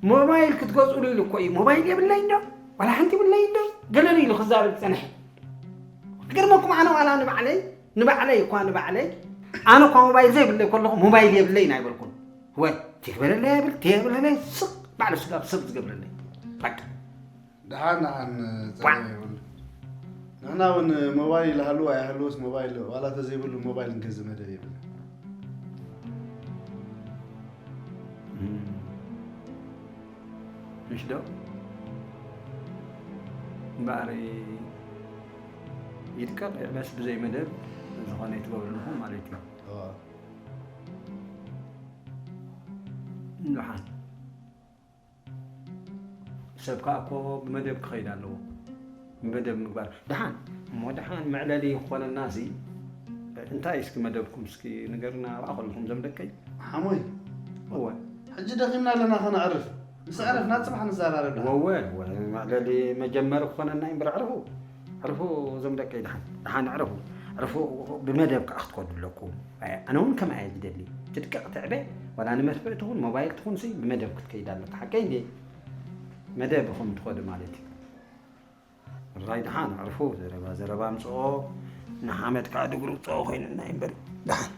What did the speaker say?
ሞባይል ክትገዝኡሉ ኢሉ እኮ እዩ። ሞባይል የብለይ እንዶ፣ ዋላ ሓንቲ የብለይ እንዶ፣ ገለሉ ኢሉ ክዛረብ ዝጸንሐ። ክገርመኩም፣ ኣነ ዋላ ንባዕለይ፣ ንባዕለይ እኳ ንባዕለይ፣ ኣነ እኳ ሞባይል ዘይብለይ ከለኹ፣ ሞባይል የብለይ ኣይበልኩን። ወይ፣ ትግበረለይ ኣይብል፣ ትየብለለይ፣ ስቕ ባዕሉ ስጋብ ሰብ ዝገብረለይ። በቃ። ደሓን ደሓን። ጸገም የብሉ። ንሕና እውን ሞባይል ይሃልዎ ኣይሃልዎስ፣ ሞባይል ዋላ ተዘይብሉ ሞባይል እንገዝ መደብ የብሉ። ምሽ ዶ እምበኣር፣ ይድቀቕ ይዕበስ፣ ብዘይ መደብ ዝኾነ ይትገብሩ ኣለኹም ማለት እዩ። እዋ። ደሓን። ሰብ ከዓ እኮ ብመደብ ክኸይድ ኣለዎ። ብመደብ ምግባር። ደሓን፣ እሞ ደሓን መዕለሊ ክኾነና ሲ፣ እንታይ እስኪ መደብኩም እስኪ ንገርና፣ ኣብኣ ከለኹም ዘም ደቀይ። ሓሞይ፣ እወ። ሕጂ ደኺምና ኣለና፣ ከነዕርፍ። ምስ ዕረፍና ጽባሕ ንዘራረብ ደሓን። ወወ፣ ወ-፣ መዕለሊ መጀመሪ ክኾነና እዩ እምበር፣ ዕርፉ። ዕርፉ፣ እዞም ደቀይ፣ ደሓን፣ ደሓን ዕርፉ። ዕርፉ፣ ብመደብ ከዓ ክትከዱ ኣለኩም። ኣነ እውን ከምኣ እየ ዝደሊ። ትድቀቕ ትዕበ፣ ዋላ ንመድፍዕ ትኹን፣ ሞባይል ትኹን ሲ፣ ብመደብ ክትከይድ ኣለካ። ሓቀይ እንዴ? መደብ ኢኹም ትኸዱ ማለት እዩ። ራይ፣ ደሓን ዕርፉ፣ ዘረባ ዘረባ ምጽኦ፣ ንሓመድ ከዓ ድግሩ ውጽኦ ኮይኑና እዩ እምበር። ደሓን።